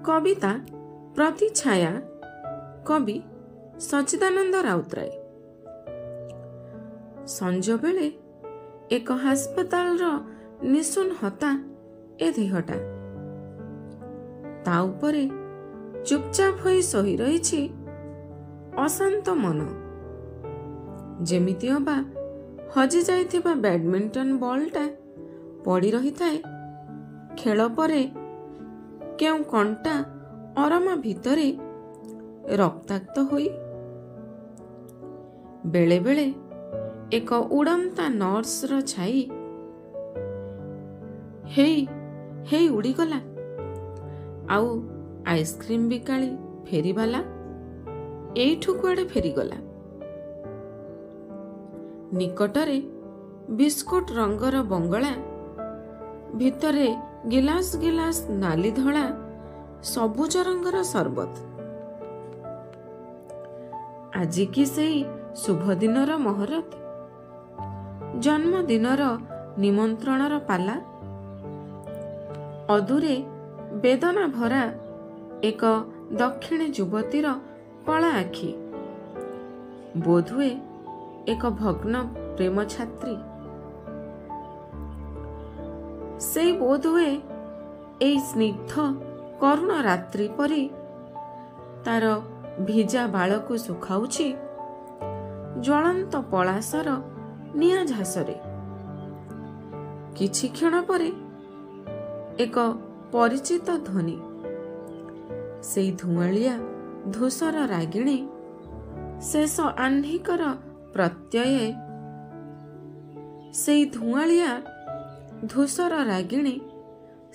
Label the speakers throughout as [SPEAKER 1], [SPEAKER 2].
[SPEAKER 1] କବିତା ପ୍ରତିଛାୟା, କବି ସଚ୍ଚିଦାନନ୍ଦ ରାଉତରାୟ। ସଞ୍ଜବେଳେ ଏକ ହାସ୍ପାତାଳର ନିଶୁନ ହତା ଏ ଦେହଟା, ତା ଉପରେ ଚୁପଚାପ ହୋଇ ଶୋଇ ରହିଛି ଅଶାନ୍ତ ମନ, ଯେମିତି ଅବା ହଜି ଯାଇଥିବା ବ୍ୟାଡମିଣ୍ଟନ ବଲ୍ଟା ପଡ଼ି ରହିଥାଏ ଖେଳ ପରେ କେଉଁ କଣ୍ଟା ଅରମା ଭିତରେ ରକ୍ତାକ୍ତ ହୋଇ। ବେଳେବେଳେ ଏକ ଉଡ଼ନ୍ତା ନର୍ସର ଛାଇ ହେଇ ହେଇ ଉଡ଼ିଗଲା, ଆଉ ଆଇସ୍କ୍ରିମ୍ ବିକାଳି ଫେରିବାଲା ଏଇଠୁ କୁଆଡ଼େ ଫେରିଗଲା। ନିକଟରେ ବିସ୍କୁଟ ରଙ୍ଗର ବଙ୍ଗଳା ଭିତରେ ଗିଲାସ ଗିଲାସ ନାଲି, ଧଳା, ସବୁଜ ରଙ୍ଗର ସରବତ। ଆଜି କି ସେଇ ଶୁଭ ଦିନର ମହରତ, ଜନ୍ମଦିନର ନିମନ୍ତ୍ରଣର ପାଲା। ଅଦୂରେ ବେଦନା ଭରା ଏକ ଦକ୍ଷିଣୀ ଯୁବତୀର କଳା ଆଖି, ବୋଧହୁଏ ଏକ ଭଗ୍ନ ପ୍ରେମ ଛାତ୍ରୀ। ସେଇ ବୋଧହୁଏ ଏଇ ସ୍ନିଗ୍ଧ କରୁଣ ରାତ୍ରି ପରି ତାର ଭିଜା ବାଳକୁ ଶୁଖାଉଛି ଜ୍ୱଳନ୍ତ ପଳାସର ନିଆଁ ଝାସରେ। କିଛି କ୍ଷଣ ପରେ ଏକ ପରିଚିତ ଧ୍ୱନି, ସେଇ ଧୂଆଁଳିଆ ଧୂସର ରାଗିଣୀ ଶେଷ ଆହ୍ନିକର ପ୍ରତ୍ୟୟେ, ସେଇ ଧୂଆଁଳିଆ ଧୂସର ରାଗିଣୀ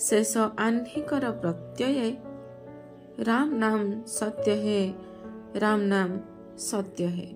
[SPEAKER 1] ଶେଷ ଆହ୍ନିକର ପ୍ରତ୍ୟୟେ, ରାମ ନାମ ସତ୍ୟ ହେ, ରାମ ନାମ ସତ୍ୟ ହେ।